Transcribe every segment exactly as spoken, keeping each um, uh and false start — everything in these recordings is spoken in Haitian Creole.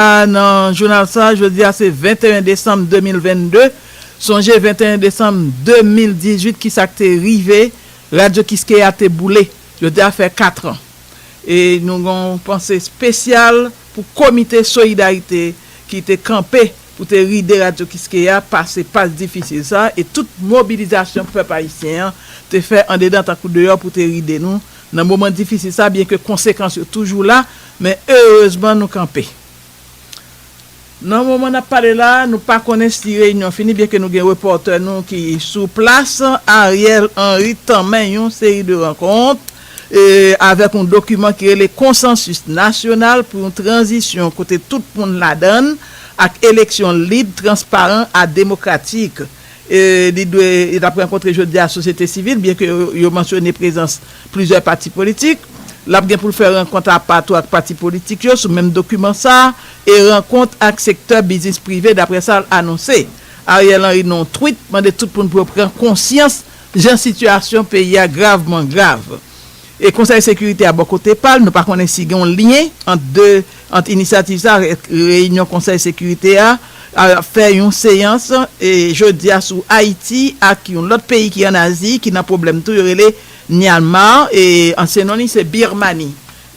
a, nan jounal sa, jodi a se venteyen desanm de mil vennde. Sonje venteyen desanm de mil dizuit, ki sa k te rive, Radyo Kiskeya te boule. Jodi a fè kat an. E nou gen yon panse espesyal pou Komite Solidarite ki te kanpe pou te ride Radyo Kiskeya pase pas difisil sa, e tout mobilizasyon pèp ayisyen an te fè andedan tankou deyò pou te ride nou nan moman difisil sa, byenke konsekans yo toujou la, men erezman nou kanpe. Nan moman n ap pale la, nou pa konnen si reyinyon fini, byenke nou gen repòtè nou ki sou plas. Ariel Henry tanmen yon seri de rankont, e, avèk yon dokiman ki rele Konsansis Nasyonal pou yon Tranzisyon kote tout moun ladan l, ak eleksyon lib, transparan ak demokratik. E, li dwe, l ap rankontre jodi a sosyete sivil, byenke yo, yo mansyone prezans plizyè pati politik. L ap gen pou l fè rankont apa tou ak pati politik yo sou menm dokiman sa, e rankont ak sektè biznis prive, daprè sa l anonse. Ariel Henry, nan yon tweet, mande tout moun pou yo pran konsyans jan sitiyasyon peyi a gravman grav. E Konsèy Sekirite a bò kote pa l, nou pa konnen si gen yon lyen ant de, ant inisyativ sa avèk reyinyon Konsèy Sekirite a, a fè yon seyans, e jodi a sou Ayiti ak yon lòt peyi ki ann Azi, ki nan pwoblèm tou, yo rele Myanmar, e ansyen non li se Birmani.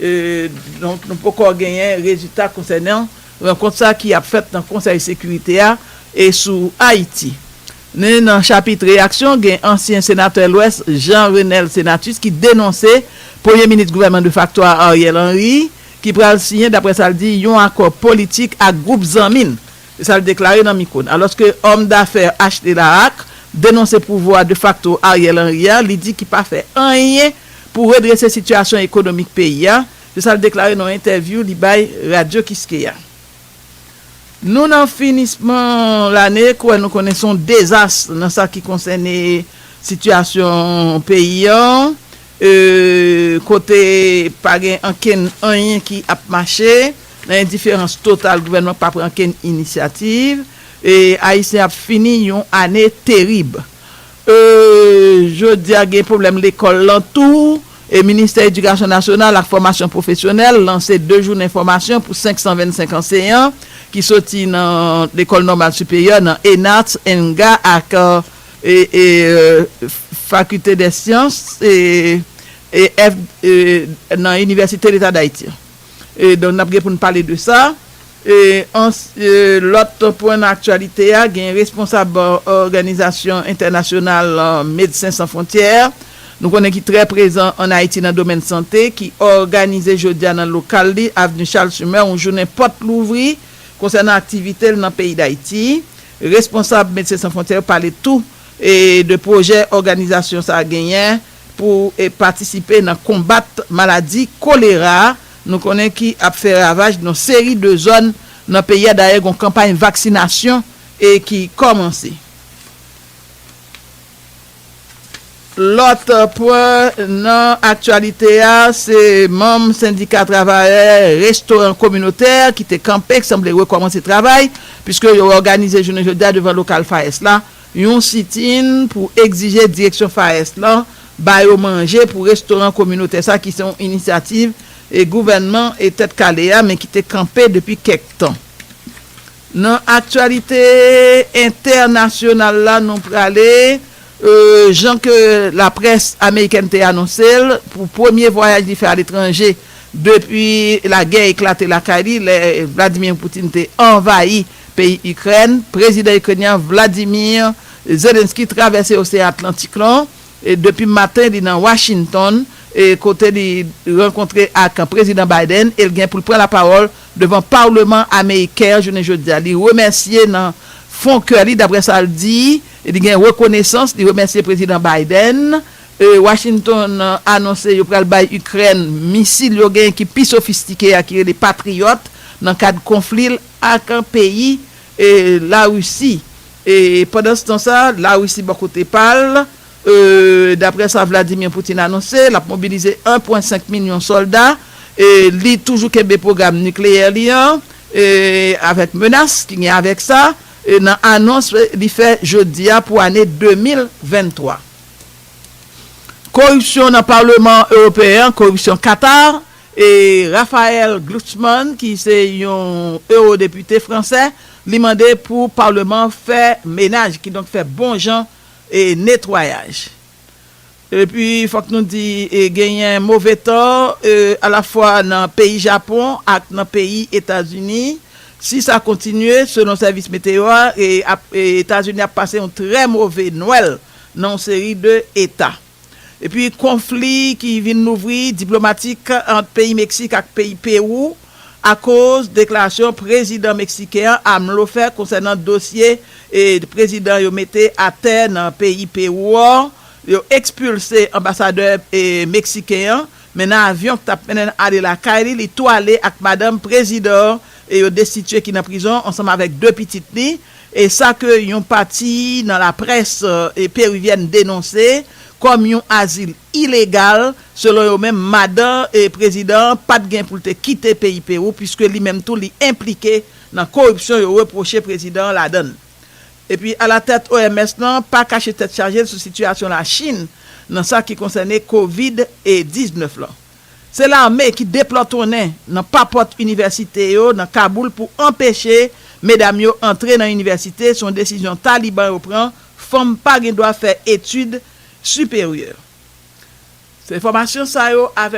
E, donk, nou poko genyen rezilta konsènan rankont sa ki ap fèt nan Konsèy Sekirite a e sou Ayiti. Ni nan chapit reyaksyon, gen ansyen senatè Lwès, Jean Renel Senatus, ki denonse premye minis gouvènman defakto a, Ariel Henry, ki pral siyen, daprè sa l di, yon akò politik ak gwoup zanmi l. Se sa l deklare nan mikwo n. Alòske òm dafè Ashley Laraque denonse pouvwa defakto Ariel Henry a, li di ki pa fè anyen pou redrese sitiyasyon ekonomik peyi a. Se sa l deklare nan yon entèvyou li bay Radyo Kiskeya. Nou nan finisman lane, kwè nou konnen se yon dezas nan sa ki konsène sitiyasyon peyi an, e, kote pa gen ankenn anyen ki ap mache, nan endiferans total, gouvènman pa pran ankenn inisyativ, e Ayisyen ap fini yon ane terib. E, jodi a gen pwoblèm lekòl lan tou. E Ministè Edikasyon Nasyonal ak Fòmasyon Pwofesyonèl lanse de jounen fòmasyon pou senk san vennsenk anseyan ki soti nan Lekòl Nòmal Siperyè, nan ENARTS, ENGA ak, e, e, e, Faculté des Sciences e, e, F, e, nan Inivèsite Leta Dayiti. E, donk, n ap gen pou n pale de sa. E, ans, e, lòt pwen nan aktyalite a, gen responsab, e, òganizasyon entènasyonal, e, Medsen San Fwontyè, nou konnen ki trè prezan ann Ayiti nan domèn sante, ki òganize jodi a nan lokal li, Avni Charles Schumer, yon jounen pòt louvri konsènan aktivite l nan peyi Dayiti. Responsab Medsen San Fwontyè yo pale tou, e, de pwojè òganizasyon sa a genyen pou, e, patisipe nan konbat maladi kolera, nou konnen ki ap fè ravaj nan seri de zòn nan peyi a. Dayè, gen yon kanpay vaksinasyon, e, ki kòmanse. Lòt pwen nan aktyalite a, se manm sendika travayè restoran kominotè ki te kanpe, ki sanble rekòmanse travay, piske yo òganize jounen jodi a devan lokal FAES la, yon sitin pou egzije direksyon FAES lan ba yo manje pou restoran kominotè sa, ki se yon inisyativ, e, gouvènman, e, Tèt Kale a, men ki te kanpe depi kèk tan. Nan aktyalite entènasyonal la, nou prale, e, jan ke laprès amerikèn te anonse l, pou premye vwayaj li fè aletranje depi lagè eklate lakay li, lè Vladimir Putin te anvayi peyi Ikrèn, prezidan ikrenyen an, Vladimir Zelensky, travèse Oseyan Atlantik lan, e depi maten, li nan Washington, e kote li rankontre ak prezidan Biden, e l gen pou l pran lapawòl devan palman ameriken an jounen jodi a. Li remèsye nan fon kè li, daprè sa l di, li gen rekonesans, li remèsye prezidan Biden. E, Washington, e, anonse yo pral bay Ikrèn misil yo genyen ki pi sofistike a, ki rele Patriot, nan kad konfli l ak peyi, e, Larisi. E pandanstan sa, Larisi bò kote pa l, e, daprè sa Vladimir Putin anonse, l ap mobilize en pwen senk milyon sòlda, e, li toujou kenbe pwogram nikleyè li an, e, avèk menas ki gen avèk sa, e, nan anons li fè jodi a pou ane de mil venntwa. Koripsyon nan Palman Ewopeyen an, koripsyon Katar, E Raphaël Glucksmann, ki se yon ewo depite fransè, li mande pou palman fè menaj, kidonk fè bon jan e netwayaj. Epi, fòk nou di, e, genyen move tan, e, alafwa nan peyi Japon ak nan peyi Etazini. Si sa kontinye, selon sèvis meteyo a, e, ap, e, Etazini ap pase yon trè move Nwèl nan yon seri de eta. Epi, konfli ki vin louvri diplomatik ant peyi Meksik ak peyi Pewou akoz deklarasyon prezidan meksiken an AMLO fè konsènan dosye e prezidan yo mete atè nan peyi Pewou a. Yo ekspilse anbasadè e meksiken an, men nan avyon k t ap mennen l ale lakay li, li tou ale ak madanm prezidan an e yo destitye ki nan prizon ansanm avèk de pitit li. E sa ke yon pati nan laprès e pewivyèn denonse kòm yon azil ilegal, selon yo menm, madan e prezidan an pa t gen pou l te kite peyi Pewou, piske li menm tou li enplike nan koripsyon yo repwoche prezidan an ladan l. Epi alatèt O M S lan pa kache tèt chaje l sou sitiyasyon Lachin nan sa ki konsène kovid diznèf lan. Se lame ki deplòtonnen nan papòt inivèsite yo nan Kaboul pou anpeche medam yo antre nan inivèsite, se yon desizyon Taliban yo pran, fanm pa gen dwa fè etid siperyè. Se enfòmasyon sa yo avèk